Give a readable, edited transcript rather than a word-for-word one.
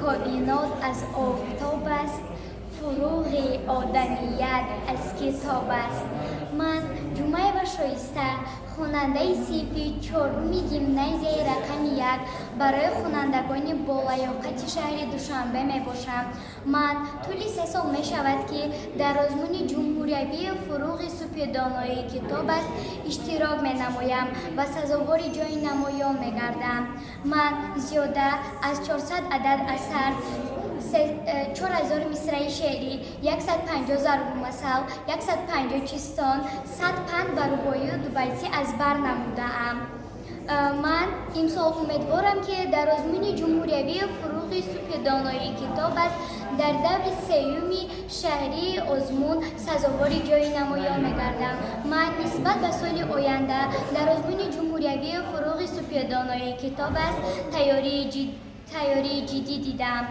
Коинот аз офтоб аст, фурӯғи одамият аз китоб аст. Ман Ҷумаева Шоиста, хонандаи синфи чоруми гимназияи рақами 1 барои хонандагони болаёқати шаҳри Душанбе мебошам. Ман тӯли 3 сол мешавад, ки дар озмуни ҷумҳуриявии «Фурӯғи субҳи доноии китоб аст» иштирок менамоям ва сазовори ҷои намоён мегардам. Ман зиёда аз 400 адад асар, 4000 мисраи шеърӣ, 150 зарбулмасал, 150 чистон, 100 панд ва рубоию дубайтӣ аз бар намудаам. Ман имсол умедворам, ки дар озмуни ҷумҳуриявии «Фурӯғи субҳи доноии китоб аст» дар даври сеюми шаҳрии озмун сазовори ҷои намоён мегардам. Ман нисбат ба соли оянда дар озмуни ҷумҳуриявии «Фурӯғи субҳи доноии китоб аст» тайёрии ҷиддӣ дидам.